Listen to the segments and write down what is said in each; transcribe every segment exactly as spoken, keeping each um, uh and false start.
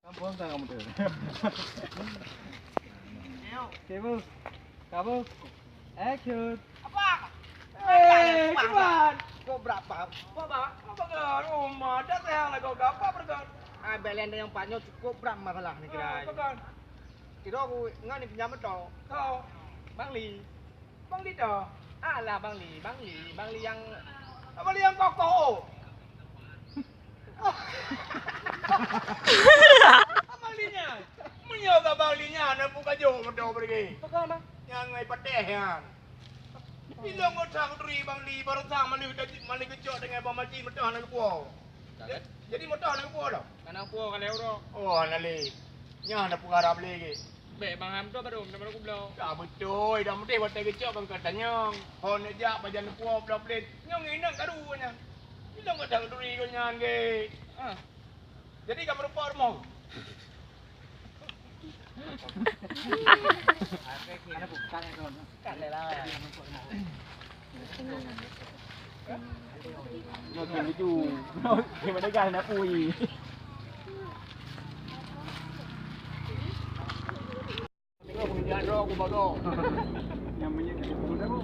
Kampung sana kamu tu. Oke, Bu. Kamu. Action. Apa? Eh, Apa? Kiban. Kok berat, Pak? Kok, Pak? Apa kan? Rumah dah saya lah kau gapak berkan. Ah, belen yang Pak nyoe cukup berat masalah ni kira. Ah, apa kan? Kira aku ngan ni pinjam motor. Kau. Bang Li. Bang Li dah. Alah, Bang Li, Bang Li, Bang Li yang Bang Li yang kokoh. Bang Li nyan. Meunyoe ka Bang Li nyan, na buka jok motor pergi. Apa kan, Bang? Nyan ngai pateh nyan. Ilong ngon sang turi Bang Li, baru sang malu, malu kecok dengan Bang Maji motor na kepuo. Jadi motor na kepuo dah. Kana puo ka lhèe uroe. Oh, na lé. Nyan na peue harab lé ke? Bèk Bang Ham tu baru, nama aku bloe. Ka beutôi, dah meuti watèe geucok kan ka tanyong. Ho neujak pajan puo bloe plét. Nyong ingat karu nyan. Bilang ka dang duri ko nyan ke. Ah. Jadi ka meureumpok rumoh. Nyoe keu lucu. Nyoe keu meudegah na pui. Tengok peungeujak droe ku bagoe. Nyang minyeuk keu dapur.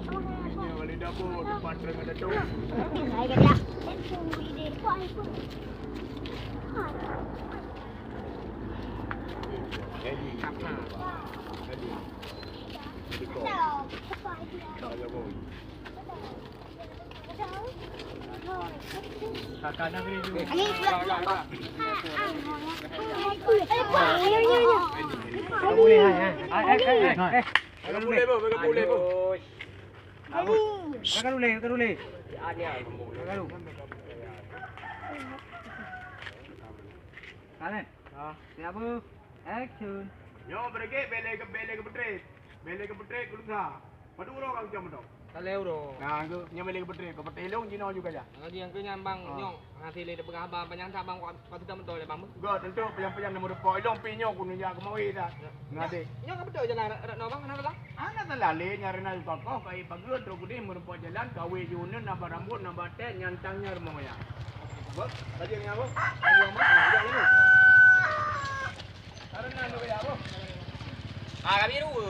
Minyeuk balik dapur, tempat terang ada tu. Jadi, jadi. Jadi kau. Kau jago. Kakak nak beli dulu. Boleh, hai, hai, hai. Boleh, boleh, boleh. Kakak boleh, kakak boleh. Kakak boleh. Kakak boleh. Siap, Bu. Action. Nyoe beureuguek bèk lé, bèk lé keu peutrép. Bèk lé keu peutrép keu lusa. Padum uroe ka geucok moto? Ka lhèe uroe. Nah, nyoe bèk lé keu peutrép, keu peutrép lôn jinoe juga ya. Lagi nyang keu nyan bang nyoe hase lé teupeugah haba panyang that bang, kuat kuat moto lé bang. Gèt, teuntu panyang-panyang na meureumpok ilong pi nyoe keuneuk jak keu mawe that. Ngadek. Nyoe ka beutôi jalan Retno bang, hana salah? Hana salah lé, nyan rena tokoh ka ipageue trok keudeh meureumpok jalan, kawe jeuet uneun, na barambot, na batèe, nyan tang nyan rumoh nyan. Beuh, laju nyan, beuh. Laju nyan, beuh. Ah, laju. Karena nyoe ya, beuh. Ah, kami dua.